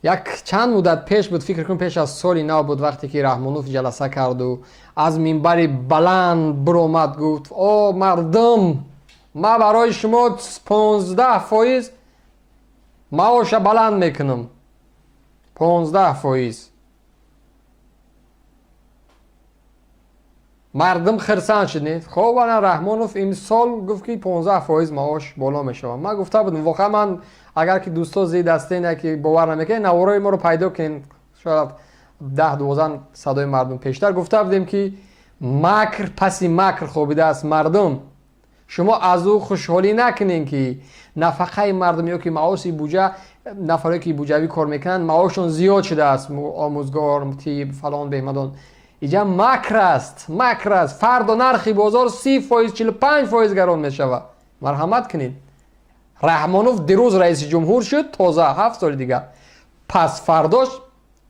Як чанд муддат пеш буд, фикр кун, пеш аз соли нав буд, вақте ки Раҳмонов ҷаласа карду аз минбари баланд биромад, гуфт: о мардум, ман барои шумо 15% маоша баланд мекунам. 15%. Мардум хирсанд шуд, не? Хоб, ана Раҳмонов имсол гуфт, ки 15% маош боло мешавад. Ман гуфта будам, воқеан ман агар ки дӯсто зид ҳастен, ки бовар намекунед, наворои моро пайдо кунед, шояд 10-12 садои мардум. Пештар гуфта будем, ки макр паси макр хобидааст. Мардум, шумо аз ӯ хушҳолӣ накунед, ки нафақаи мардум ё ки маоши буҷа, нафаре ки буҷавӣ кор мекунанд, маошшон зиёд шудааст, омӯзгор, тиб, фалон беҳмадон. Иҷа макр аст, макр аст. Фардо нархи бозор 30%, 45% гарон мешавад. Марҳамат кунед. Раҳмонов дирӯз раиси ҷумҳур шуд, тоза 7 соли дигар. Пас фардош,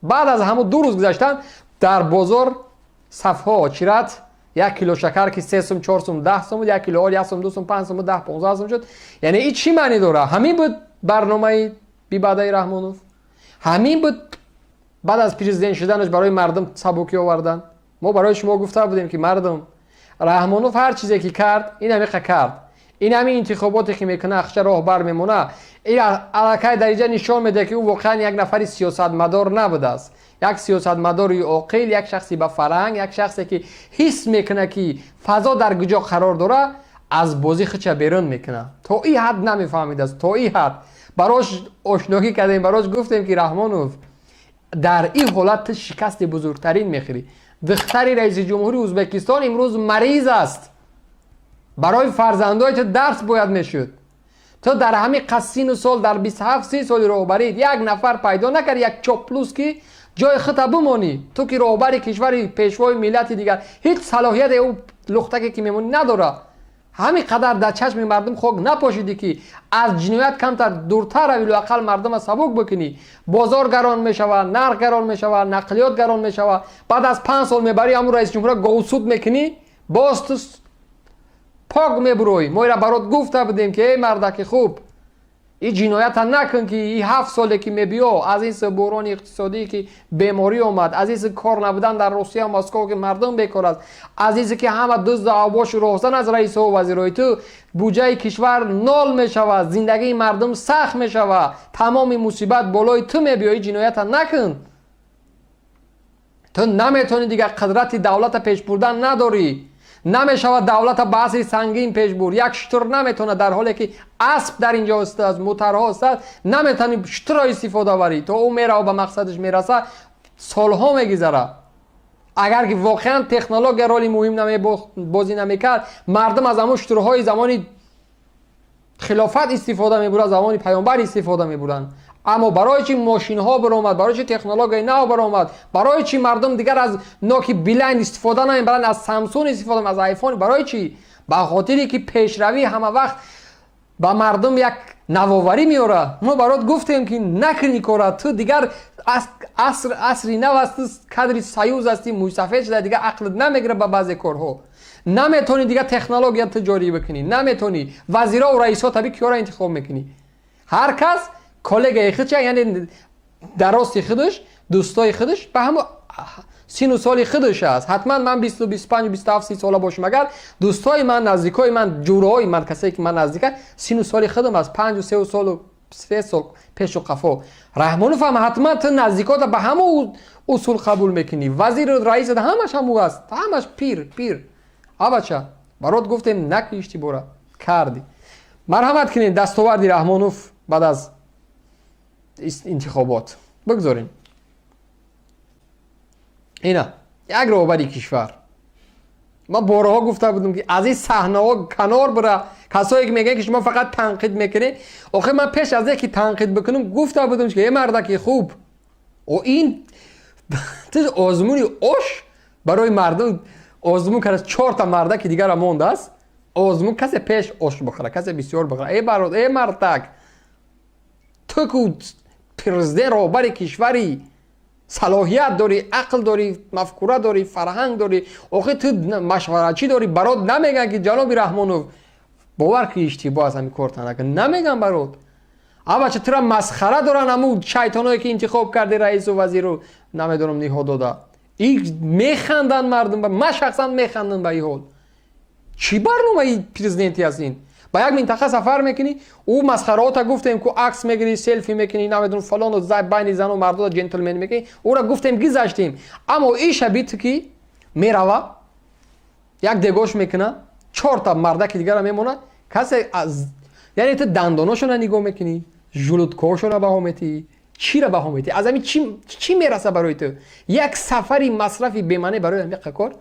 баъд аз ҳамун 2 рӯз гузаштан, дар бозор сафҳо чират, 1 кило шакар ки 3 сум, 4 сум, 10 сум буд, 1 кило орд 1 сум, 2 сум, 5 сум, 10, 15 сум шуд. Яъне ин чӣ маънӣ дорад? Ҳамин буд барномаи бибаъдаи Раҳмонов, ҳамин буд баъд аз президент шуданаш барои мардум сабукӣ овардан. Мо барои шумо гуфта будем, ки мардум, Раҳмонов ҳар чизе ки кард, ин ҳамиқа кард. Ин ҳамин интихоботе ки мекунад, ахча роҳбар мемона, ин аллакай дар инҷа нишон медиҳад, ки ӯ воқеан як нафари сиёсатмадор набудааст. Як сиёсатмадори оқил, як шахси ба фарҳанг, як шахсе ки ҳис мекунад, ки фазо дар куҷо қарор дорад, аз бозӣ худша берун мекунад. То ин ҳад намефаҳмидааст, то ин ҳад барош ошногӣ кардем, барош гуфтем, ки Раҳмонов, дар ин ҳолат ту шикасти бузургтарин мехӯрӣ. Духтари раиси ҷумҳури Ӯзбекистон имрӯз мариз аст. Барои фарзандои ту дарс бояд мешуд. Ту дар ҳамин қад сину сол, дар 27-30 соли роҳбарӣ як нафар пайдо накард, як чоплус, ки ҷои худта бимонӣ. Ту ки роҳбари кишвари, пешвои миллати, дигар ҳеҷ салоҳияте ӯ лухтаке ки мемонӣ надорад. Ҳамин қадар дар чашми мардум хок напошидӣ, ки аз ҷиноят камтар дуртар равӣ, лоақал мардума сабук бикунӣ. Бозор гарон мешавад, нарх гарон мешавад, нақлиёт гарон мешавад. Баъд аз 5 сол мебарӣ, ҳамун раиси ҷумҳура говсуд мекунӣ, боз ту пок мебурӯй. Мо ира барот гуфта будем, ки эй мардаки хуб, ин ҷиноята накун, ки и 7 соле ки мебиё, аз ин си буҳрони иқтисодӣ, ки беморӣ омад, аз ин си кор набудан дар Русия, Москва, ки мардум бекор аст, аз ин си ки ҳама дузду авбошу роҳзан аз раисҳо вазирои ту, буҷаи кишвар нол мешавад, зиндагии мардум сахт мешавад, тамоми мусибат болои ту мебиё. Ин ҷиноята накун. Ту наметавонӣ дигар, қудрати давлата пеш бурдан надорӣ. Намешавад давлата ба асри сангин пеш бурд. Як шутур наметавонад, дар ҳоле ки асп дар инҷо истааст, мутарҳо истааст, наметавонӣ шутурро истифода барӣ. То ӯ мерава, ба мақсадаш мераса, солҳо мегузарад. Агар ки воқеан технология роли муҳим бозӣ намекард, мардум аз ҳамон шутурҳои замони хилофат истифода мебурд, замони паёмбар истифода мебурданд. Аммо барои чи мошинҳо баромад, барои чи технологияи нав баромад, барои чи мардум дигар аз ноки Билайн истифода намебаранд, аз Самсун истифода, аз Айфон? Барои чи? Ба хотире ки пешравӣ ҳама вақт ба мардум як навоварӣ меорад. Мо барот гуфтем, ки накунӣ кора. Ту дигар аср асри нав аст, ту кадри союз ҳастӣ, мӯйсафед шуда, дигар ақлат намегирад ба баъзе корҳо. Наметавонӣ дигар технология ту ҷорӣ бикунӣ, наметавонӣ. Вазиро раисҳо табиӣ киёра интихоб мекунӣ? Ҳар кас коллегаи худша, яъне дар рости худаш, дӯстои худаш, ба ҳамо сину соли худаш аст. Ҳатман ман 20, 25, 27, 30 сола бошам, агар дӯстои ман, наздикои ман, ҷураҳои ман, касое ки ман наздика, сину соли худам аст, 5 се солу 3 сол пешу қафо. Раҳмонов ҳам ҳатман ту наздикота ба ҳамо усул қабул мекунӣ. Вазиру раисат ҳамаш ҳаму аст, ҳамаш пир пир. Абача, барот гуфтем, накунӣ иштибора, кардӣ. Марҳамат кунед, дастоварди Раҳмонов баъд аз интихобот бигзорем. Ина як роҳбари кишвар. Ман борҳо гуфта будам, ки аз ин саҳнаҳо канор бира. Касое ки мегӯянд, ки шумо фақат танқид мекунед, охир ман пеш аз ки танқид бикунам, гуфта будам, ки э мардаки хуб, о ин ту озмуни ош барои мардум озмун кард, чорта мардаки дигара мондааст озмун, касе пеш ош бихӯра, касе бисёр бихӯра. Э барод, э мардак, ту ку президент, роҳбари кишвари, салоҳият дорӣ, ақл дорӣ, мафкура дорӣ, фарҳанг дорӣ. Охир ту машваратчӣ дорӣ. Барот намегӯянд, ки ҷаноби Раҳмонов, бовар ки иштибоҳ аст, ҳамин корта накун? Намегӯям барот. Абача тура масхара доранд ҳамун шайтоное ки интихоб карди раису вазиру намедонам ниҳод дода. И механданд мардум, ман шахсан механдам ба ин ҳол. Чӣ барномаи президенти аст ин? Ба як минтақа сафар мекунӣ, ӯ масхараота гуфтем ку акс мегирӣ, селфи мекунӣ, намедонам фалону байни зану мардода ҷентлмен мекунӣ, ӯра гуфтем гузаштем. Аммо иша биту ки мерава, як дегош мекуна, чорта мардаки дигара мемона, касе аз яъне ту дандоношона нигоҳ мекунӣ, жулудкошона баҳо метиҳӣ, чиро баҳо метиҳӣ? Аз ҳамин чӣ мераса барои ту? Як сафари масрафи бемаъне барои ҳамин кор?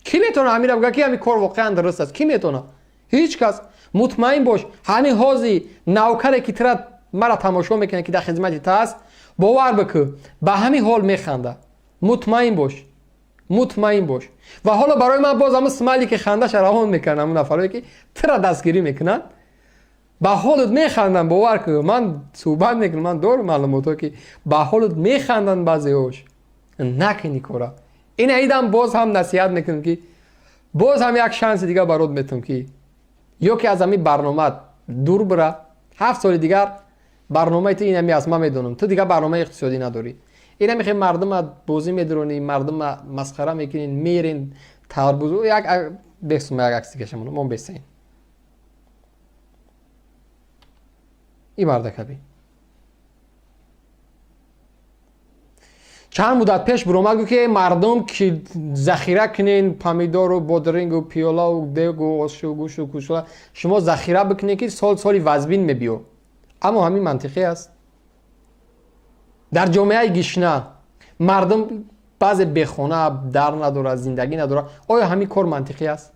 Кӣ метавона ҳаминро бигӯяд ки ҳамин кор воқеан дуруст аст? Кӣ метавона? Ҳеҷ кас. Мутмаин бош, ҳамин ҳози навкаре ки тура мара тамошо мекунад, ки дар хизмати ту аст, бовар бикӯ, ба ҳамин ҳол механда. Мутмаин бош, мутмаин бош. Ва ҳоло барои ман боз ҳамун смайли ки хандаша равон мекунанд, ҳамун нафарое ки тура дастгирӣ мекунанд, ба ҳолат механданд. Бовар кун, ман суҳбат мекунам, ман дорам маълумотҳо ки ба ҳолат механданд баъзеҳош. Накунӣ кора. Ин аидам боз ҳам насиҳат мекунам ки боз ҳам як шанси дигар барот метавам ки ё ки аз ҳамин барнома дур бира. 7 соли дигар барномаи ту ин ҳами аст, ман медонам, ту дигар барномаи иқтисодӣ надорӣ. Ин ҳами хел мардума бозӣ медиронӣ, мардума масхара мекунӣ, мерен тарбуз як бесума як акси кашамон мон бесаин. Ин мардакаби чанд муддат пеш буромад, гуфт ки мардум ки захира кунен помидору бодрингу пиёлаву дегу ошу гӯшу кушла, шумо захира бикунед ки сол соли вазбин мебиё. Аммо ҳамин мантиқӣ аст? Дар ҷомеаи гишна мардум баъзе бехона, дар надорад, зиндагӣ надорад. Оё ҳамин кор мантиқӣ аст?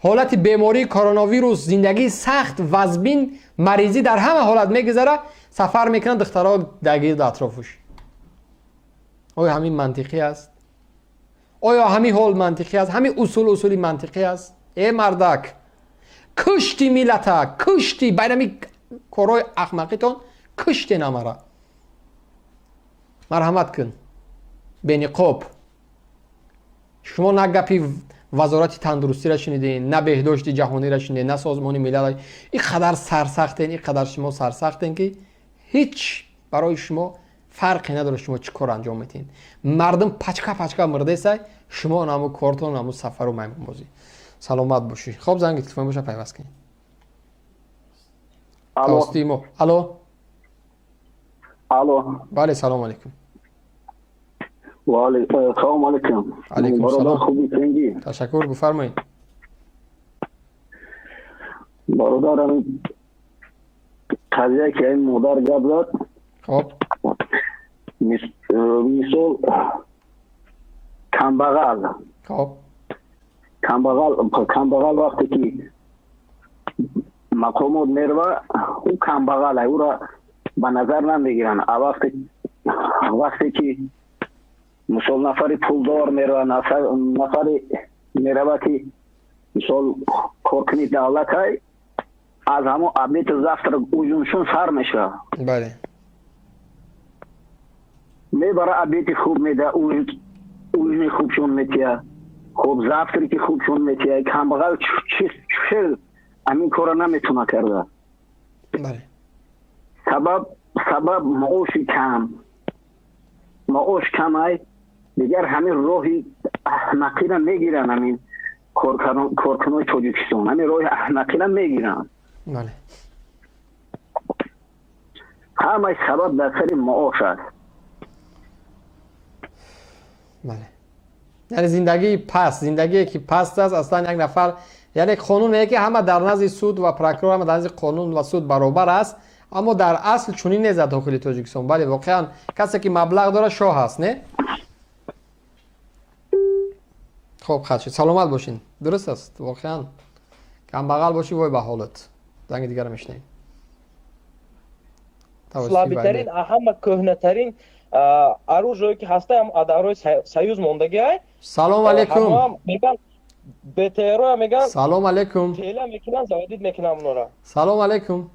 Ҳолати бемории коронавирус, зиндагии сахт, вазбин, маризӣ дар ҳама ҳолат мегузарад, сафар мекунанд духтаро дар гирду атрофуш. Оё ҳамин мантиқӣ аст? Оё ҳамин ҳол мантиқӣ аст? Ҳамин усул усули мантиқӣ аст? Э мардак, кушти миллата, кушти байнами корҳои ахмақитон, куштен амара. Марҳамат кун, бениқоб. Шумо на гапи вазорати тандурустиро шунидем, на беҳдошти ҷаҳониро шунидем, на созмони милал. Ин қадар сарсахтен, ин қадар шумо сарсахтен ки ҳеҷ барои шумо фарқе надорад шумо чӣ кор анҷом медиҳед. Мардум пачка пачка мурдесай, шумо наму кортон, наму сафару маймунбозӣ. Саломат бошӣ. Хоб, занги телефон боша, пайваст кунед. Тавассути мо. Алло. Алло. Бале, салом алейкум. Ва алейкум алейкум. Алейкум салом. Хуби тенги. Ташаккур, бифармоед. Бародарам, қазия ки ин модар гап зад. Хоб. Мисол камбағал. Хоб. Камбағал вақте ки мақомот мерава, ӯ камбағал, ӯра ба назар намегиранд. А вақте ки мисол нафари пулдор мерава, нафари мерава ки мисол коркуни давлатай, аз ҳамон обеду завтрак ужиншон сар мешавад. Бале. Мебара, обеди хуб меда, ужини хубшон метия, хуб завтраки хубшон метия. Камбағал чӣ ҳамин корро наметавона карда. Бале. Сабаб маоши кам. Маош камай, дигар ҳамин роҳи аҳмақиро мегиранд, ҳамин коркунои Тоҷикистон ҳамин роҳи аҳмақиро мегиранд. Бале. Ҳамаи сабаб дар сари маош аст. Бале. Яъне зиндагии паст, зиндагие ки паст аст, аслан як нафар, яъне қонун мегӯяд ки ҳама дар назди суд ва прокурор, ҳама дар назди қонун ва суд баробар аст, аммо дар асл чунин нест дар дохили Тоҷикистон. Бале, воқеан касе ки маблағ дорад шоҳ аст, не? Хоб, хат шуд. Саломат бошин. Дуруст аст, воқеан. Камбағал бошӣ, вой ба ҳолат. Занги дигарро мешунавем. Слабитарин, ҳама кӯҳнатарин оружие ки ҳаста адарои союз мондагиай. Салом алейкум. Меган БТР-о меган. Салом алейкум. Тела мекунан, заводид мекунан онора. Салом алейкум.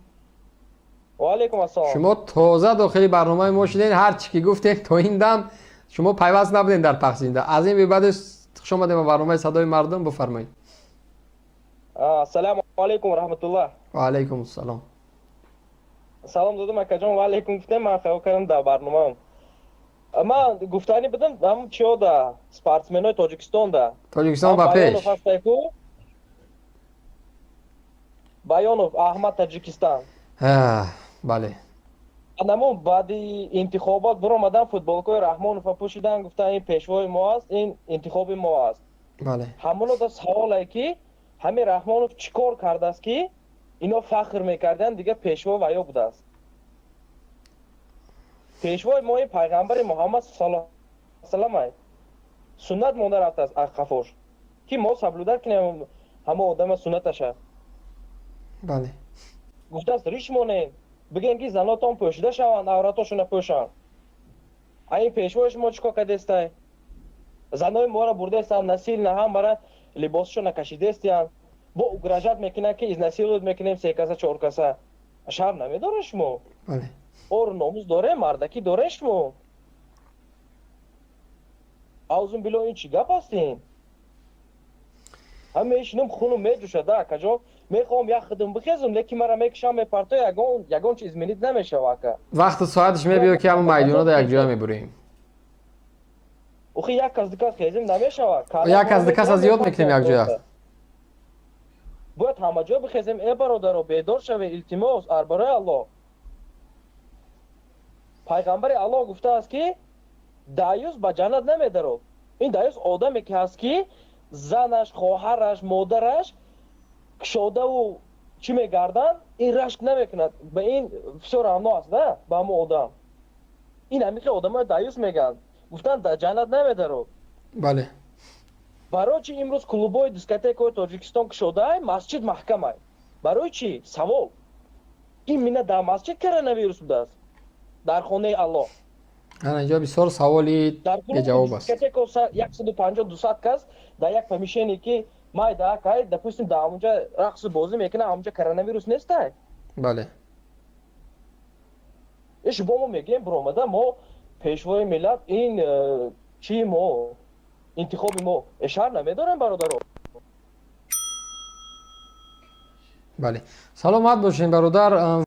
Ва алейкум ассалом. Шумо тоза дохили барномаи мо шудед, ҳар чӣ ки гуфтем то ин дам шумо пайваст набудед дар пахши зинда. Аз ин бебаъдаш хуш омадем ба барномаи садои мардум, бифармоед. Ассалому алейкум ва раҳматуллоҳ. Ва алейкум ассалом. Салом додам, акаҷон, ва алейкум гуфтем, ман хаёл кардам дар барномаам. Ман гуфтанӣ будам, ҳамун чиё да, спортсменои Тоҷикистон да. Тоҷикистон ба пеш. Баёнов Аҳмад, Таҷикистон. Бале. Анамун баъди интихобот биромадан, футболкаи Раҳмонова пӯшидан, гуфтан, ин пешвои мо аст, ин интихоби мо аст. Бале. Ҳамоно да саволе ки ҳамин Раҳмонов чӣ кор кардааст, ки ино фахр мекарданд, дигар пешво ваё будааст. Пешвои мо ин пайғамбари Муҳаммад саллаллоҳу алайҳи васаллам ай. Суннат монда рафтааст аз қафош. Ки мо соблюдать кунем ҳама одама суннаташа. Бале. Гуфтааст, риш монем, бигем ки занотон пӯшида шаванд, авратошона пӯшанд. А ин пешвои шумо чӣ кор кардестай? Занои моро бурдестанд насильно, ҳамара либосшона кашидестиянд. Бо угрожать мекунанд, ки изнасиловать мекунем се каса, чор каса. Шарм намедоред шумо? Бале. Ору номус дорем, мардакӣ дорем шумо? Аузум било, ин чӣ гап аст ин? Ҳам мешинам, хунум меҷӯшад, акаҷон, мехоҳам як хидм бихезам, лекин мара мекушам, мепарто, ягон чиз изменить намешава, ака. Вақту соаташ мебиё, ки ҳамон майдонада якҷоя мебурем. Охи, як кас, ду кас хезим намешава. Як кас, ду кас аз ёд мекунем якҷоя. Бояд ҳама ҷо бихезем. Э, бародаро, бедор шавед, илтимос, барои Аллоҳ. Пайғамбари Аллоҳ гуфтааст, ки даюс ба ҷаннат намедарод. Ин даюс одаме ки ҳаст, ки занаш, хоҳараш, модараш кушодаву чӣ мегарданд, ин рашк намекунад. Ба ин всё равно аст, да, ба ҳамон одам. Ин ҳамин хел одамои даюс мегӯянд, гуфтанд, дар ҷаннат намедарод. Бале. Барои чӣ имрӯз клубҳои дискотекаҳои Тоҷикистон кушодаай, масҷид маҳкамай? Барои чӣ? Савол. Именно дар масҷид коронавирус будааст, дар хонаи Аллоҳ. Ана инҷо бисёр саволи беҷавоб аст. Дискотеко 150, 200 кас дар як помещение, ки майда кай, допустим, дар ҳамунҷа рақсу бозӣ мекунад, ҳамунҷа коронавирус нестай? Бале. Иш бо мо мегӯем, биромада, мо пешвои миллат, ин чии мо, интихоби мо. Шарм намедорем, бародаро? Бале, саломат бошем, бародар.